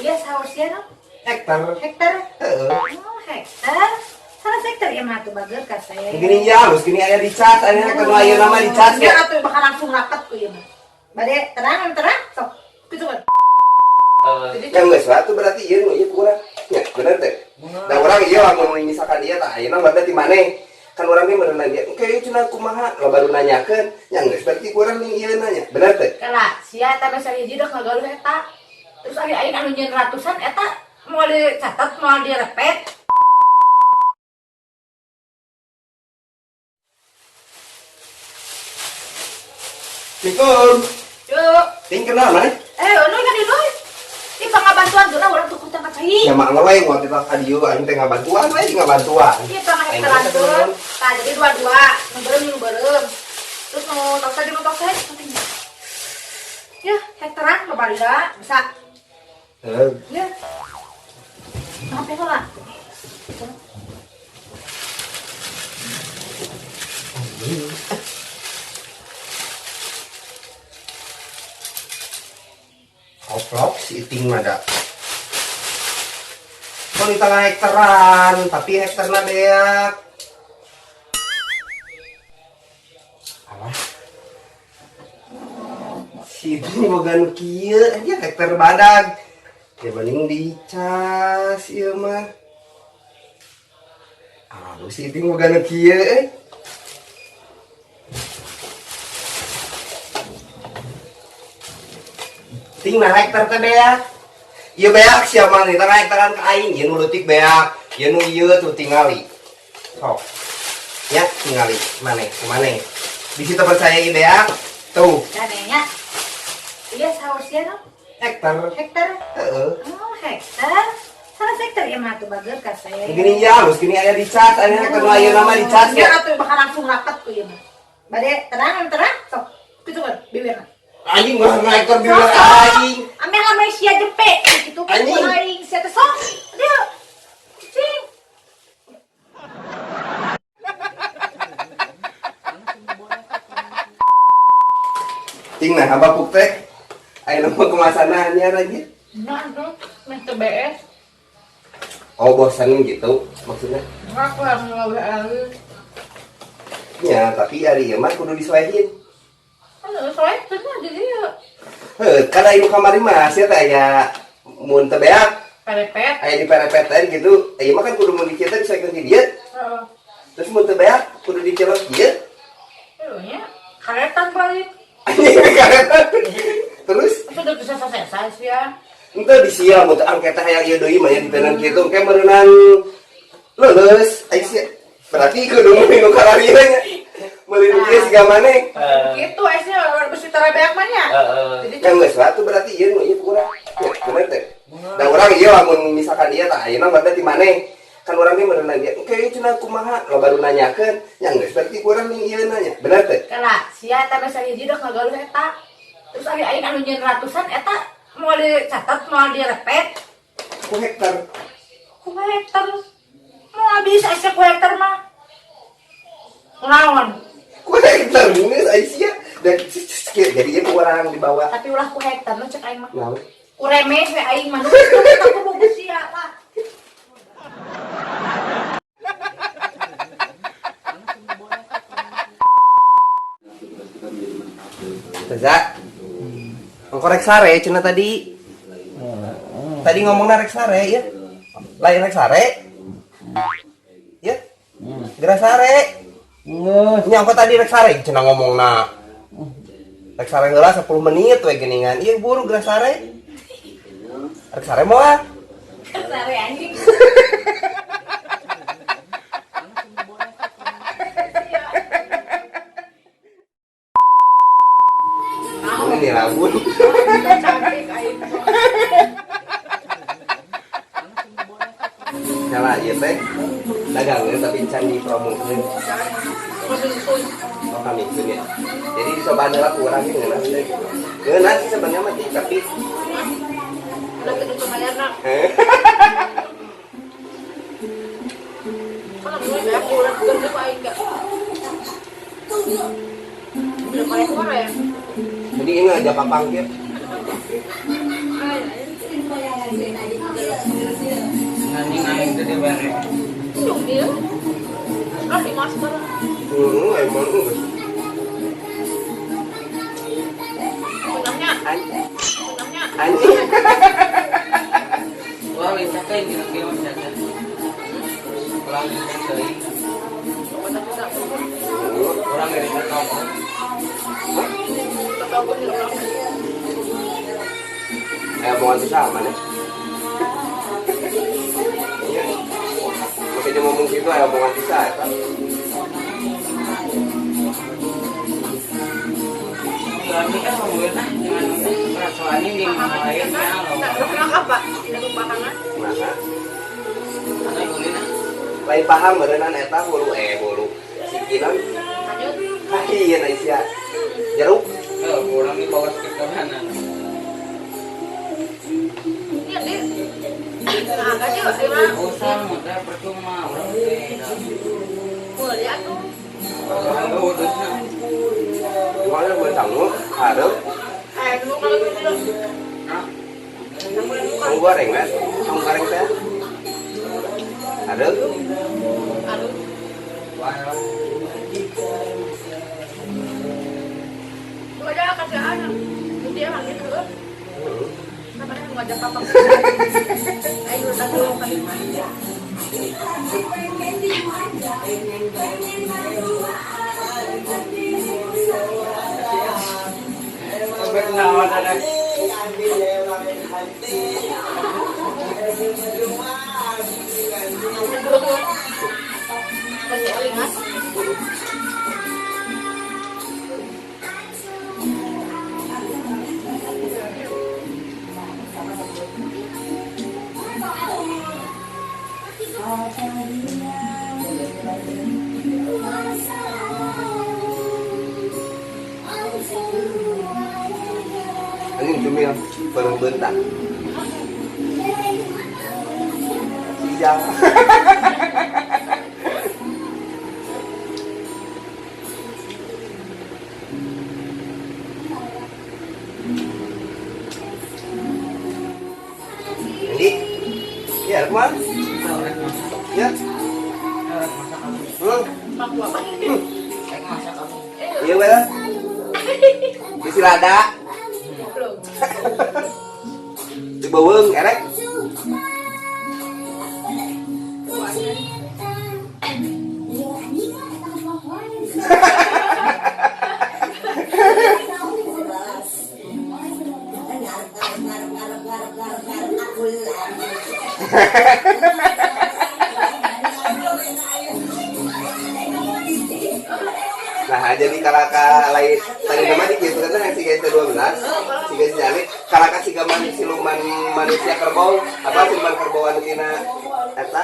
Iya saur sia no? Hektar. Hektar. Heeh. Oh, hektar. Salah hektar ya mah tuh bager ka saya. Gini ya, halus gini aya dicas, aya hektar nu ayeuna mah dicas Ya ya. atuh bakal langsung rapat ku ieu mah. Bade terang terang sok. Kitu kan. Yang geus lah tuh berarti ieu nu ieu kurang. Ya, bener teh. Da urang ieu lamun misalkan ieu tah ayeuna berarti di maneh. Kan urang ge meureun nanya, "Oke, ieu cenah kumaha?" Lo baru nanyakeun, yang geus berarti kurang nih ieu nanya. Bener teh? Kala sia eta basa hiji dek ngagaluh eta. Terus ari aing anu nyieun ratusan eta moal dicatat moal direpet. Assalamualaikum. Yuk. Ting kenal maneh? Eh, anu kan di Loy. Ih, pangabantuan geuna urang tuh kutang cai. Ya mak ngeleng waktu itu ka dieu aing teh ngabantuan we ngabantuan. Iya, pangabantuan. Hektaran. Tah, jadi dua-dua, nu beureum nu beureum. Terus nu tos tadi nu tos tadi. Ya, hektaran loba lila bisa. Heeh. Ya. Maaf ya, lah. Koplok si Iting mah da. Kok di tengah hektaran, tapi hektarna beak. Alah. Si Iting boga nu kieu, anjir hektar badag. Ya mending dicas ieu mah. Aduh si Iting boga nu kieu euy. Ting nah hektar teh beak. Ieu beak sia mah di tengah hektaran ka aing, ieu nu leutik beak, ieu nu ieu tuh tingali. Sok. Ya, tingali maneh, kumaneh. Di situ percaya ieu beak. Tuh, Danenya. Iya, saur sia no? hektar. Hektar. Heeh. Oh, hektar. Salah hektar ya mah tuh bager ka saya. Gini ya, halus gini aya dicas, aya hektar nu ayeuna mah dicas Ya ya. atuh bakal langsung rapat ku ieu mah. Bade terang terang sok. Kitu kan bibirna. Anjing mah hektar bibir aing. Ame lame sia jepe kitu kan Anjing. ku aing sia teh sok. Dieu. Cing. Ting nah habapuk teh. Ayeuna mah kemasanna anyar aja. Nah, tuh, meh teu bees. Oh, bosan gitu maksudnya. Aku harus ngabeh alih. Ya, tapi ari ieu mah kudu disoehin. Aduh, soalnya bener jadi ya. Heuh, kan aya nu kamari mah sia teh aya mun teu beak, Perepet. aya diperepetan gitu. Ieu mah kan kudu mun dikieu teh disoekeun di dieu. Heeh. Terus mun teu beak kudu dicelok kieu. Aduh, nya karetan balik. Anjing karetan. Terus Sudah bisa selesai sih ya. ente disial mun teu angke teh hayang ieu deui mah nya ditenan kitu engke meureunan leuleus ai sia. Berarti kudu meuli nu kararieu nya. Meuli nu kieu siga maneh. Gitu esnya besi tara beak mah nya. Jadi Yang geus lah tuh berarti ieu nu ieu kurang. Ya, bener teh. Da urang ieu lamun misalkan ieu tah ayeuna berarti di maneh. Kan urang ge meureun nanya, "Oke, ieu cenah kumaha?" Lo baru nanyakeun, yang geus berarti kurang nih ieu nanya. Bener teh? Kala sia eta basa hiji dek ngagaluh eta. Terus ari aing anu nyieun ratusan eta moal dicatat moal direpet. Ku hektar. Ku hektar. Moal bisa sia ku hektar mah. Lawan. Ku hektar geus ai sia. Dan jadi ieu kurang dibawa. Tapi ulah ku hektar nu cek aing mah. Naon? Ku remeh we aing mah. Nu eta ku buku sia lah. Teza. Engko rek sare cenah tadi. Tadi ngomongna rek sare ya. Lain rek sare. Ya. Geura sare. Nya engko tadi rek sare cenah ngomongna. Rek sare heula 10 menit we geuningan. Ieu buru geura sare. Rek sare moal. Sare anjing. Ini rabun. Cantik aing. Nyala ieu teh. Dagangnya tapi can dipromokeun. Oh, kami ya. Jadi dicobaan heula ku urang ge ngeunah teh. Ngeunah sih sebenarnya mah tapi Udah ketutup bayarna. Kalau gue beak ulah kerja ku aing gak. Udah korek-korek. Jadi ini aja papang kieu. Anjing aing teh dibere. Cumil. Ah, di masker. Emang geus. Punahnya, Anjing. punahnya. Anjing. Wah, lincah teh dina kieu mah caca. Kurang lincah teuing. Kurang lincah tong. Omongan bisa mana? Iya. Makanya ngomong gitu aya omongan bisa eta. Lami kan ngomongin ah, jangan perasaan ini lain ya loh. Nah, apa? Tidak pahangan. Nah, Anu ulin ah. lain paham berenang eta hulu hulu. Sikinan Lanjut. ieu na sia. Jeruk. Eh, kurang di bawah sekitaran. Ini di. Nah, agak juga mah. Usah muter percuma urang teh. Boleh atuh. Aduh, terusna. Gimana buat sangu? Hareup. Dulu kalau gitu. Hah? Sangu goreng kan? Sangu goreng teh. Hareup. Aduh. Wah, Lu aja kasih aja. Dia emang gitu. Namanya ngajak papa. Ayo, dulu kan. Sampai kenalan ada. Anjing cumil bareng bentak. Siang. Ini, ya, mah? Ya. Iya, bener. Bisi lada. Di bawang, erek. Nah, jadi kalaka lain tadi nama di kieu kan yang siga 12, siga si Jali, kalaka siga siluman manusia kerbau, apa siluman kerbau anu tina eta